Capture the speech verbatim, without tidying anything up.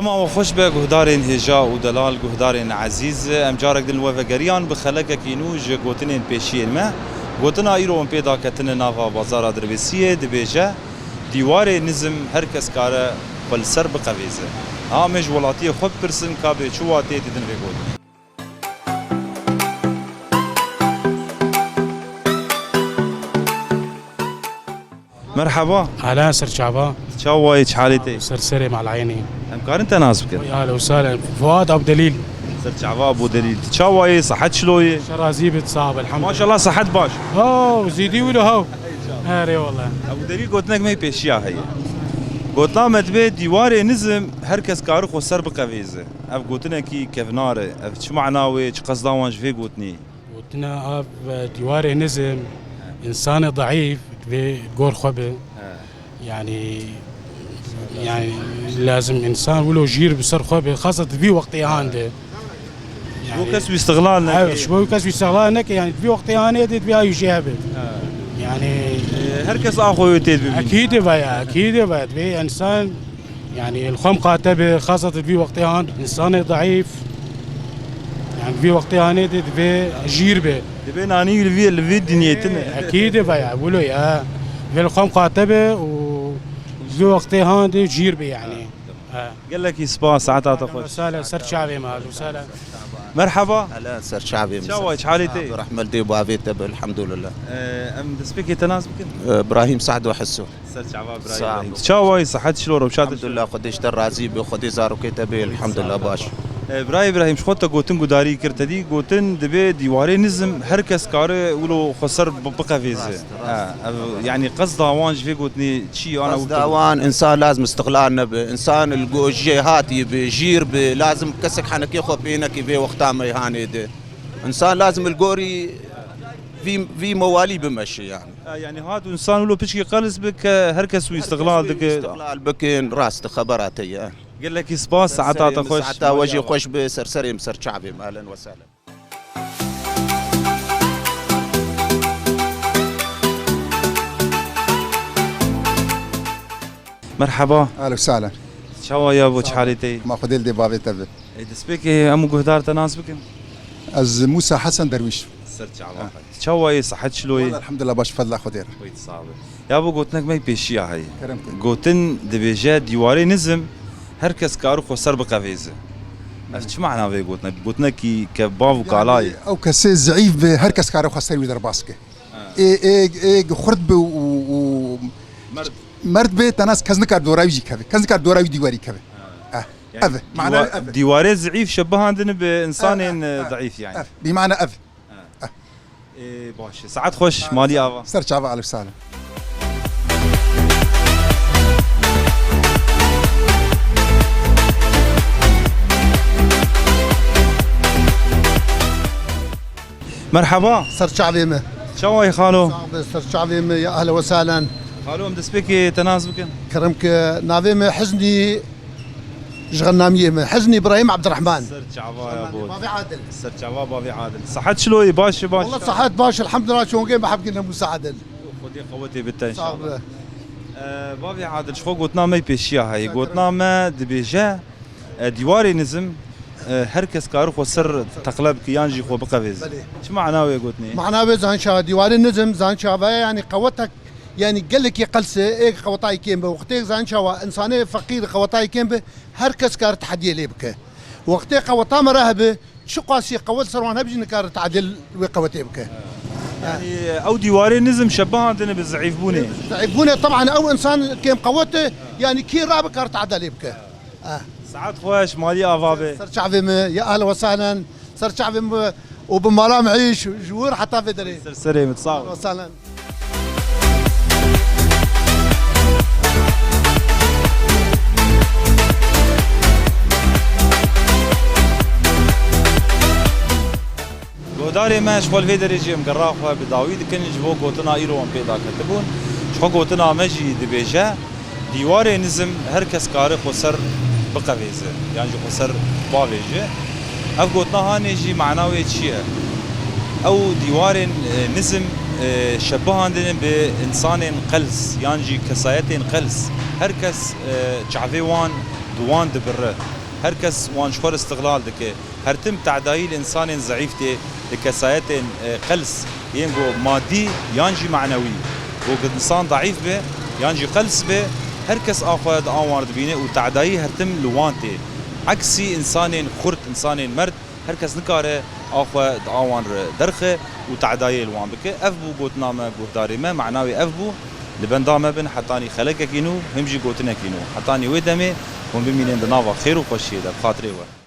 Ava xweş be guhdarên hêja û delal, guhdarên ezîz. Em carek din li we vegeriyan bi xelekekî nû ji gotinên pêşiyên me. Gotina îro em pê daketine nava bazara Dirbêsiyê, dibêje, dîwarê nizm her kes kare xwe li ser biqevêze. Ha em ê ji welatiyê xwe bipirsin ka bê çi watê didin vê gotinê. Merhaba. Ahlan, ser çava. Çawa yî, çi halê te? Ser serê, mal eynî. Em karin te nas bikin? Ahlan û sahlan. Fuat Abdelîl. Ser çava Abu Delîl. Çawa yî, sihet çilo yî? Şer razî bit, sağ ol, elhamdülillah. Maşallah, sihet baş. Ho, zîdî wilo ho. Erê wele. Abu Delîl gotinek me pêşiya heye. Gotina me dibê dîwarê nizm her kes kari xwe ser biqevêze. Ev gotinekî kevnar e. Ev çi mana wê, çi qesda wan ji vê gotinê? Gotina ev, e, dîwarê nizm, însanê deîf divê gor xwe be. He. Yanî, yanî lazim însan wilo jîr bi ser xwe be, xasa di vî wextê han de. Ji bo kes wî îstixlal neke. Evet, ji bo kes wî îstixlal neke, yanî di vî wextê hanê de divê ayû jê hebe. He. Yanî e, her kes a xwe wê tê dibîne. Ekîd e vaya, ekîd e vaya. Divê însan Yanî, li xwe miqate be, xaseten vî wextê han, însanê deîf, yanî, vî wextê hanê de divê jîr be. Divê nanî li vî, li vî dinyê tune. Ekîd e vaya, wilo ya. Divê li xwe miqate be û vî wextê han de jîr be, yanî. Ha. Gelekî spas, saeta te xweş. Sala, ser çavê me, sala. Merhaba. Hela, ser çavê me. Çawa, çi halê te? Rehmet dê bavê te be, elhamdülillah. Ee, em destpêkê te nas bikin? Ee, Ibrahîm Sa'd û Hisso. Ser çava birayê Sağ Îbrahîm. Ol. Çawa yî, sihet çilo, rewşa te çilo? Elhamdülillah, Xwedê ji te razî be, Xwedê zarokê te be, elhamdülillah, baş. E, birayê Îbrahîm, ji xwe te gotin gudarî kir, te dî gotin dibê dîwarê nizm her kes kare wilo xwe ser bi-, biqevêze. Rast, rast. Ha, ev, yanî qesda wan ji vê gotinê çi ye? Ana Qesda wilo wan, însan lazim îstiqlal nebe, însan li go-, jêhatî be, jîr be, lazim kesek henekê xwe pê neke vê wexta meyhanê de. Însan lazim li gorî vî, vî mewalî bimeşe yanî. Ha, yanî hat û însan wilo piçkî qels bike, her kes wî îstiqlal dike. Îstiqlal bikin, rast e, xebera te ye. Gelekî spas, saeta te xweş. Saeta we jî xweş be, ser serê min, ser çavê min. Ehlen we sehlen. Merhaba. Ehlen we sehlen. Çawa yabo, çi halê te ye? Ma Xwedê li dê bavê te be. Ê, destpêkê hemû guhdar te nas bikin. Ez Musa Hesen Derwîş. Ser çava. Ha. Çawa yî, sihet çilo yî? Wala elhamdülillah, baş, fedla Xwedê re. Wî sağ be. Yabo, gotinek me pêşiya heye. Kerem ke. Gotin dibêje, dîwarê nizm, her kes kar xwe ser biqevêze. Ev çi mana vê gotinek? Gotinekî ke bav û kala ye. Yanî, ew kesê zeîf be, her kes kare xwe ser wî derbas ke. Ha. Ê, ê, ê xurt be û, û merd, merd be, tenas kes nikar dora wî jî keve. Kes nikar dora wî dîwarî keve. Ha. Eh. Yanî ev e, mana dîwa-, ev e. Dîwarê zeîf şebihandin bi însanên, eh, eh, eh, deîf yanî. Ev, bi mana ev. Ha. Eh. Ê, baş e. Saet xweş, malî ava. Ser çava, alif salim. Merhaba. Ser çavê me. Çawa yî xalo? Sağ be, ser çavê me, ya ehlen we sehlen. Xalo, em destpêkê te nas bikin. Kerem ke, navê me Hiznî Ji xennamiyê me. Hizn Îbrahîm Ebdirehman. Ser çava ya bo. Bavê Adil. Ser çava bavê Adil. Sihet çilo yî, baş yî, baş. Wala sihet baş, elhamdülillah, çongê me hevgîn hemû Adil. Xwedê qewetê bite înşallah. Sağ ol. Ee, bavê Adil, ji xwe gotina me pêşiya heye. Gotina me dibêje, e, dîwarê nizm, e, her kes kar xwe ser teqle bike yan jî xwe biqevêze. Belê. Çi mana wê gotinê? Mana wê zanî çawa, dîwarê nizm, zanî çawa, yanî qewetek, yanî gelekî qels e, ê qewetayî kêm be. Wextê zanî çawa, însanê feqîr qewetayî kêm be, her kes kar tehediyê lê bike. Wextê qeweta me re hebe, çiqasî qewet ser wan hebe jî nikare tadil wê qewetê bike. Yanî ew dîwarê nizm şebihandine bi zeîfbûnê. Zeîfbûnê, teban ew însan kêm qewet e, yanî kî rabe kar tadilê bike. Eh. Saet xweş, malî ava be. Ser çavê me, ya ehlen we sehlen, ser çavê me û bi mala me êş, ji wir heta vê derê. Ser serê min, sağ ol. Ehlen we sehlen. Guhdarê me, ji xwe li vê derê jî em gera xwe bi dawî dikin ji bo gotina îro em pê daketibûn. Ji xwe gotina me jî dibêje, dîwarê nizm her kes kare xwe ser biqevêze, yan jî xwe ser bavêje. Ev gotina hanê jî mana wê çi ye? Ew dîwarên, e, nizm, e, şebihandine bi însanên qels, yan jî kesayetên qels. Her kes, e, çavê wan bi wan dibire. Her kes wan ji xwe re istiqlal dike. Her tim tedayî li insanên zeîf tê, li kesayetên, e, qels, yên ku madî yan jî manewî. Ku insan daîf be yan jî qels be, her kes a xwe di a wan re dibîne û tedayî her tim li wan tê. Eksî insanên xurt, insanên merd, her kes nikare a xwe di a wan re derxe û tedayê li wan bike. Ev bû gotina me, guhdarê me, mena wê ev bû. Li benda me bin hetanî xelekekî nû, him jî gotinekî nû. Hetanî wê demê hûn bimînin di nava xêr û xweşiyê de. Bi xatirê we.